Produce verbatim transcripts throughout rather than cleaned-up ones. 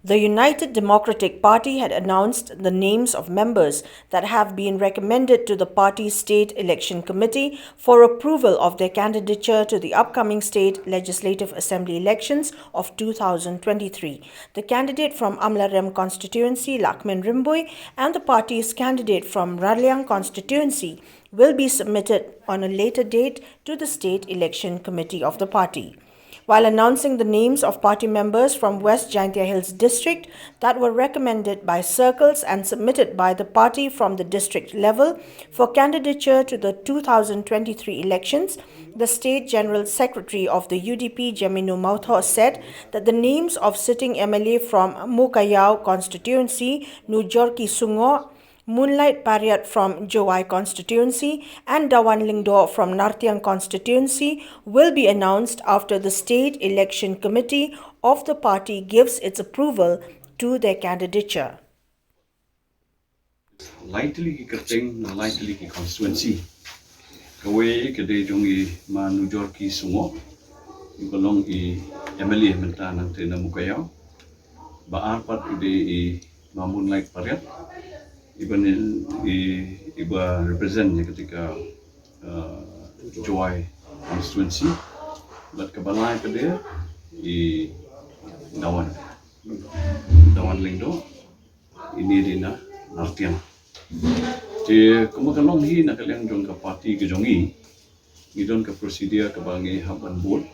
The United Democratic Party had announced the names of members that have been recommended to the party's State Election Committee for approval of their candidature to the upcoming State Legislative Assembly elections of two thousand twenty-three. The candidate from Amlarem constituency, Lakmin Rymbui, and the party's candidate from Raliang constituency will be submitted on a later date to the State Election Committee of the party. While announcing the names of party members from West Jaintia Hills District that were recommended by circles and submitted by the party from the district level for candidature to the two thousand twenty-three elections, the State General Secretary of the U D P, Jemino Mawthoh, said that the names of sitting M L A from Mokayao constituency, Nujorki Sungoh, Moonlight Pariat from Jowai constituency and Dawan Lyngdoh from Nartiang constituency will be announced after the State Election Committee of the party gives its approval to their candidature. Lai tylli ki kyrteng na lai tylli ki constituency. Kawei ka dei jong i ma Nujorki Sungoh, i ba long i M L A mynta nangta na Mokayao. Ba ar pat i dei i ma Moonlight Pariat, i ba ni i, i ba represent ïa katika uh, Jowai constituency. Bad ka ba lai pat dei i Dawan, Dawan Lyngdoh, ine dei na Nartiang. Te kumba ka long hi na ka liang jong ka party ka jong i, ngi don ka procedure ka ba ngi hap ban bud.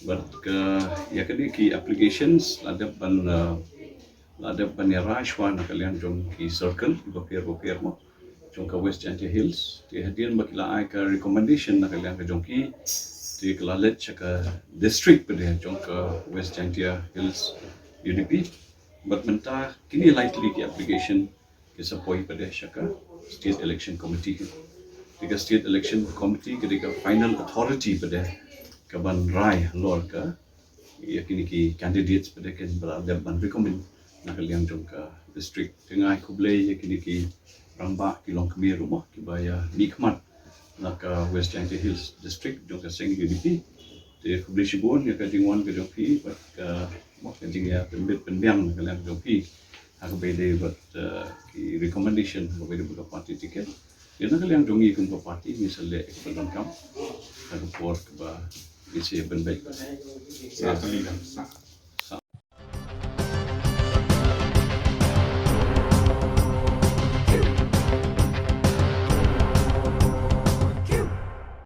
Bad ka ïa kane ki applications la dep ban uh, la dep ban ïa rai shuwa na ka liang jong ki circle ki ba pher ba pher mo, jong ka West Jaintia Hills. Te hadien ba ki la ai ka recommendation na ka liang ka jong ki, te ka la leit sha ka district pat dei jong ka West Jaintia Hills U D P. Bad mynta kine lai tylli ki application ki sa poi pat dei sha ka State Election Committee. Te ka State Election Committee ka dei ka final authority pat dei ka ban rai halor ka ïa kine ki candidates pat dei kin ba la dep ban recommend na ka liang jong ka district. Te nga ai khublei ïa kine ki rangbah ki longkmie ruh mo ki ba ïa mihkhmat na ka West Jaintia Hills District jong ka seng U D P. Te khublei shibun ïa ka jingwan ka jong phi bad ka mo ka jingïa pynbit pynbiang na ka liang jong phi ha kaba ïadei bad uh, ki recommendation ha kaba ïadei bad ka party ticket. Ïa na ka liang jong ngi kum ka party ngi sa leh ïa ka pyndonkam ha ka por kaba ngi sa ïa pynbeit. Sa ka liang.